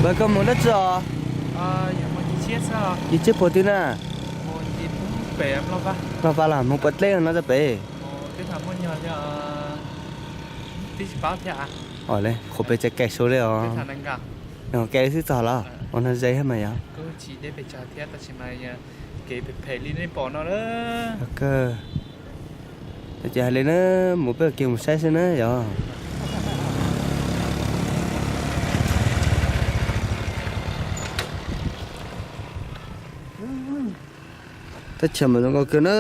Nkawd koj mus dab tsi os? Yus tsib puag twg na? Nplooj Vaj los mus puas dleb no rau pem? Os le, qhuav pes tsawg kais su li os. Kais xwb txog los ua no ze mas yog. Kawg. Ces hais li na, mus peb ua ke mus saib xwb na yog. Teb chaws mas zoo nkauj kawg na,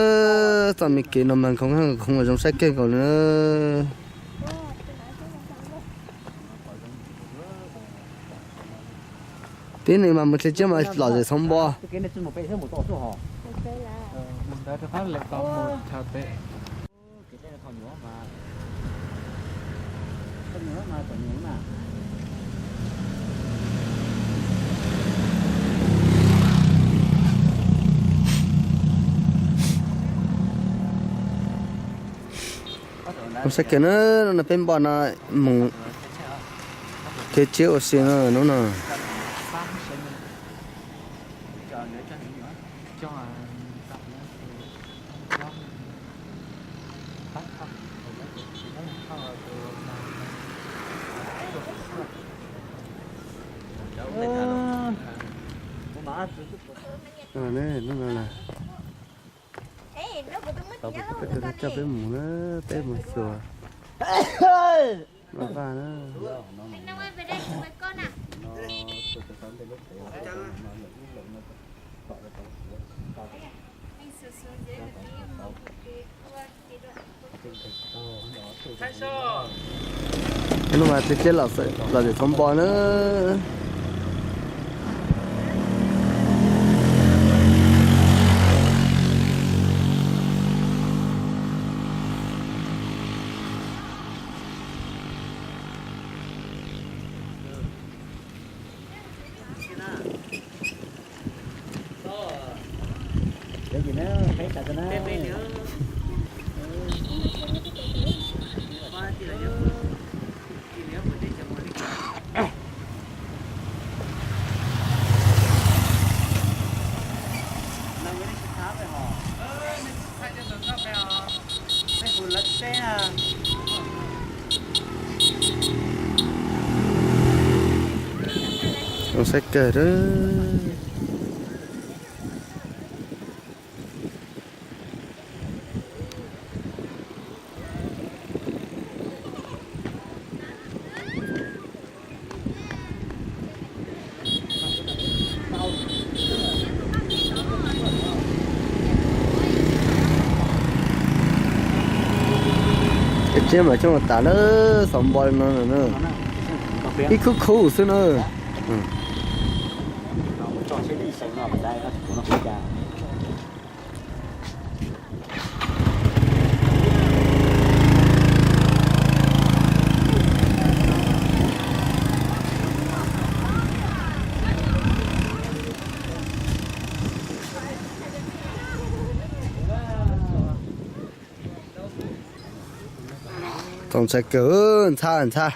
txoj me kev no mas nkhoos nkhoos zoo saib kawg nkaus li na. Tib neeg mas mus tsis tsis mas lom zem txhoov npo. Mus saib kiag na, no peb npaj no mus kev tsiab ua si no hnub no. Hnub no na, peb tus no coj peb mus na, peb mus xyuas. Vaj na. Hnub mas tib teb los zem txhoov npo na. Zoo saib kawg. Ces tsiab mas coj tas lawm, xav npo li no na. Ib khub khub xwb na. Txaus ntshai kawg, ntxhab ntxhab.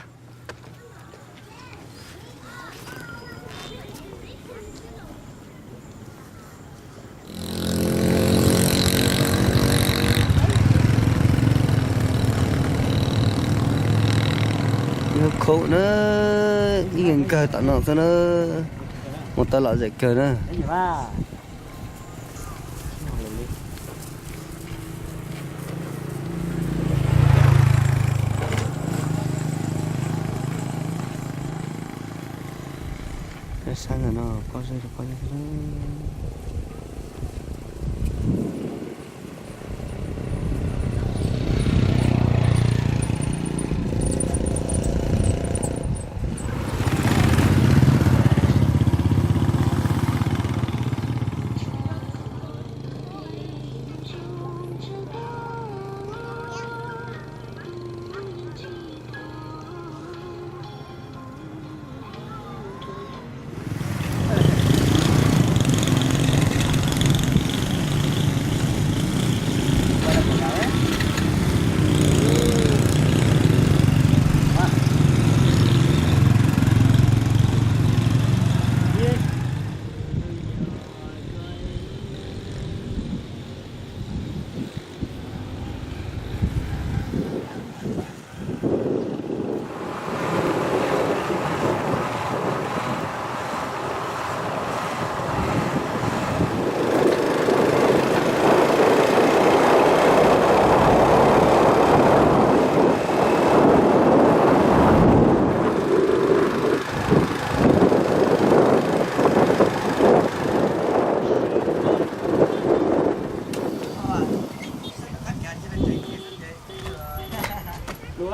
Ib khub na, ib nkawg tom no xwb na, mus tau lom zem kawg na. Sab ntawm no pob zeb pob zeb. Too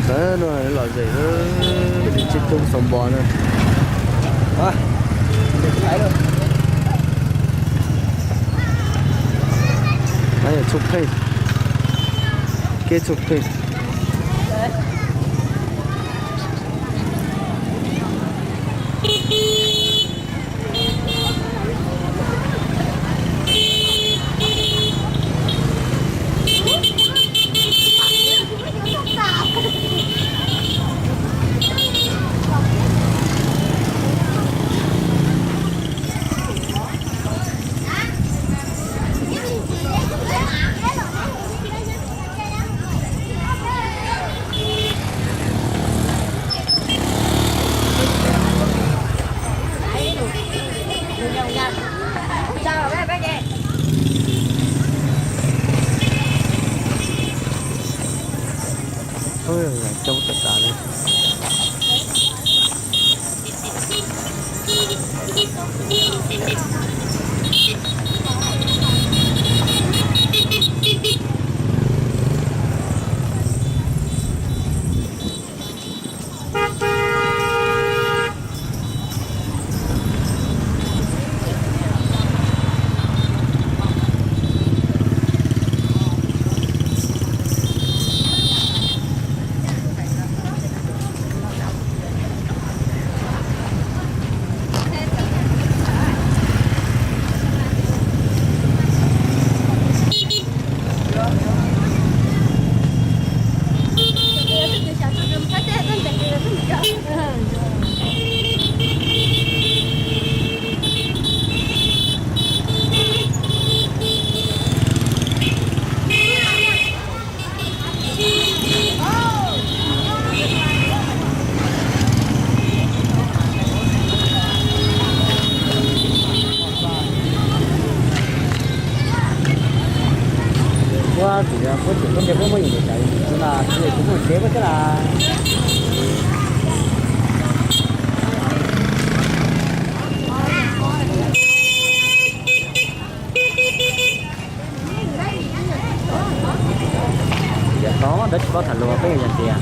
xav no lom zem, tsis too xav npo na. Txhua pheej, kev txhua pheej. Coob tag tas li. Puab tsis yog puab tseem muaj nyiaj, puab muaj nyiaj ntawm tsam yus tsis tau na, tsis yog tsis muaj tsev puab thiab na. Yog tod ntawd tsis paub tham lus peb yog tias.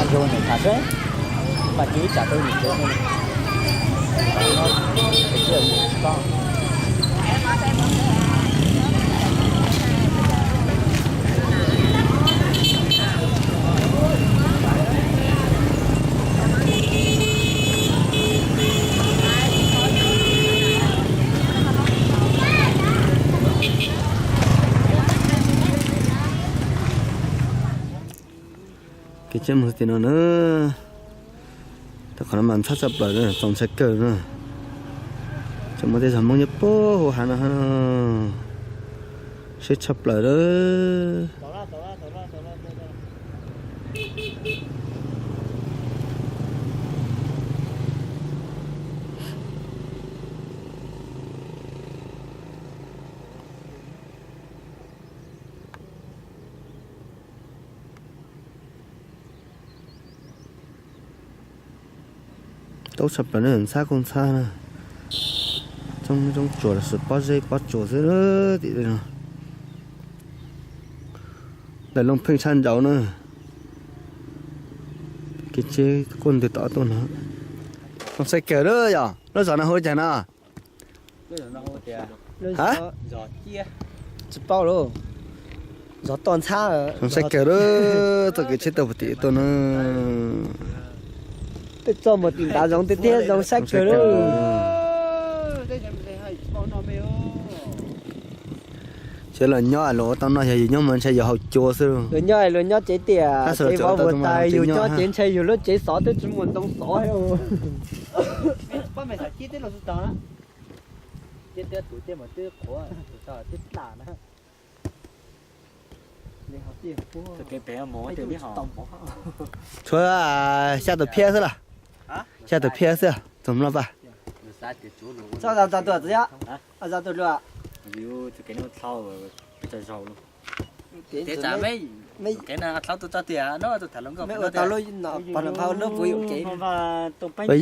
Tus niam tham seb, mas cia ib tsam tau niam tsev no. Kev tsheb mus tim no na. Tej qhov no mas ntxhab tshaj plaws, txaus ntshai kawg na. Tseem muaj tej zos Hmoob nyob puag hauv hav no, siab tshaj plaws lawm. Tau tshaj plaws na, ntxhab kuj ntxhab na. Coob coob tsuas los sis pob zeb pob tsuas xwb tim no. Daim looj pheej tshaj nraud na. Kev tsheb kuj ntws tom tuaj no. Txaus ntshai kawg lawm yog lub zos no hu li cas no? Ha? Tsis paub lauj. Zov toj ntxhab. Zoo saib kawg lawm, txoj kev tsheb tuaj puag tim tuaj na. Tej txoj mus tim ntav zoov tiag tiag, zoo saib kawg lawm. Ces los nyob los ua tau noj, yog yus nyob mas ntshai yus haus cua xwb. Luag nyob luag nyob tsev tiam tsev vov vuas tas, yus nyob ces ntshai yus lub tsev xov twb tsis muaj ntoo xov. Tshuav xya tus phiab xwb los? Xya tus phiab xwb txog mlob paj.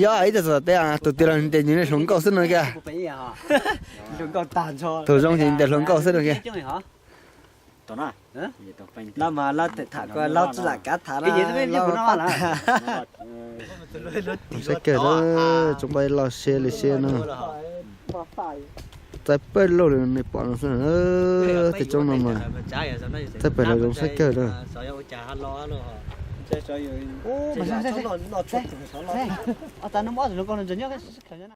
Yog ib tug txawm teb tus tiag los ntes nws hluas nkauj xwb no kiag. Tus zoo ces ntes hluas nkauj xwb no kiag. Lawv mas lawv tham ko lawv tsis lam kav tham lawm. Saib kawg lawm, tsoom pab loj siab li siab no. Txaij pawg lug li nej pom no xwb. Tej tsoom no mas txaij pawg lug zoo saib kawg lawm.